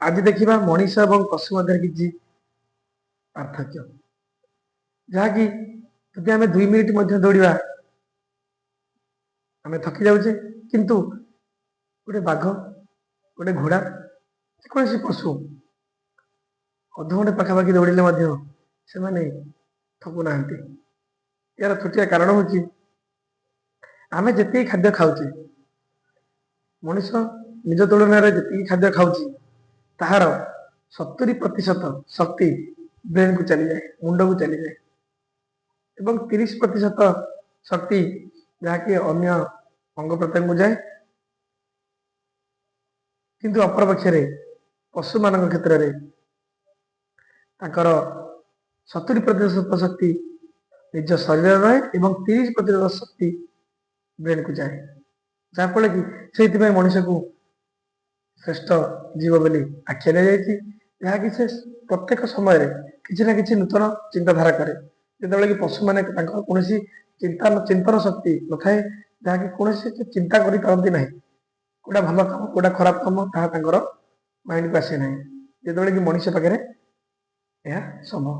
ଆଜି ଦେଖିବା ମଣିଷ ଏବଂ ପଶୁ ମଧ୍ୟରେ କିଛି ପାର୍ଥକ୍ୟ, ଯାହାକି ଯଦି ଆମେ 2 ମିନିଟ୍ ମଧ୍ୟ ଦୌଡ଼ିବା, ଆମେ ଥକି ଯାଉଛେ। କିନ୍ତୁ ଗୋଟେ ବାଘ, ଗୋଟେ ଘୋଡ଼ା, ଯେକୌଣସି ପଶୁ ଅଧଘଣ୍ଟେ ପାଖାପାଖି ଦୌଡ଼ିଲେ ମଧ୍ୟ ସେମାନେ ଥକୁନାହାନ୍ତି। ଏହାର ଛୋଟିଆ କାରଣ ହେଉଛି, ଆମେ ଯେତିକି ଖାଦ୍ୟ ଖାଉଛେ, ମଣିଷ ନିଜ ତୁଳନାରେ ଯେତିକି ଖାଦ୍ୟ ଖାଉଛି, ତାହାର 70% ଶକ୍ତି ବ୍ରେନକୁ ଚାଲିଯାଏ, ମୁଣ୍ଡକୁ ଚାଲିଯାଏ ଏବଂ 30% ଶକ୍ତି ଯାହାକି ଅନ୍ୟ ଅଙ୍ଗ ପ୍ରତ୍ୟଙ୍ଗକୁ ଯାଏ। କିନ୍ତୁ ଅପରପକ୍ଷରେ ପଶୁମାନଙ୍କ କ୍ଷେତ୍ରରେ ତାଙ୍କର 70% ଶକ୍ତି ନିଜ ଶରୀରରେ ରହେ ଏବଂ 30% ଶକ୍ତି ବ୍ରେନକୁ ଯାଏ, ଯାହାଫଳରେ କି ସେଇଥିପାଇଁ ମଣିଷକୁ ଶ୍ରେଷ୍ଠ ଜୀବ ବୋଲି ଆଖ୍ୟା ଦିଆଯାଇଛି, ଯାହାକି ସେ ପ୍ରତ୍ୟେକ ସମୟରେ କିଛି ନା କିଛି ନୂତନ ଚିନ୍ତାଧାରା କରେ, ଯେତେବେଳେ କି ପଶୁମାନେ ତାଙ୍କର କୌଣସି ଚିନ୍ତନ ଶକ୍ତି ନଥାଏ, ଯାହାକି କୌଣସି ଚିନ୍ତା କରିପାରନ୍ତି ନାହିଁ। କୋଉଟା ଭଲ କାମ, କୋଉଟା ଖରାପ କାମ, ତାହା ତାଙ୍କର ମାଇଣ୍ଡକୁ ଆସେ ନାହିଁ, ଯେତେବେଳେ କି ମଣିଷ ପାଖରେ ଏହା ସମ୍ଭବ।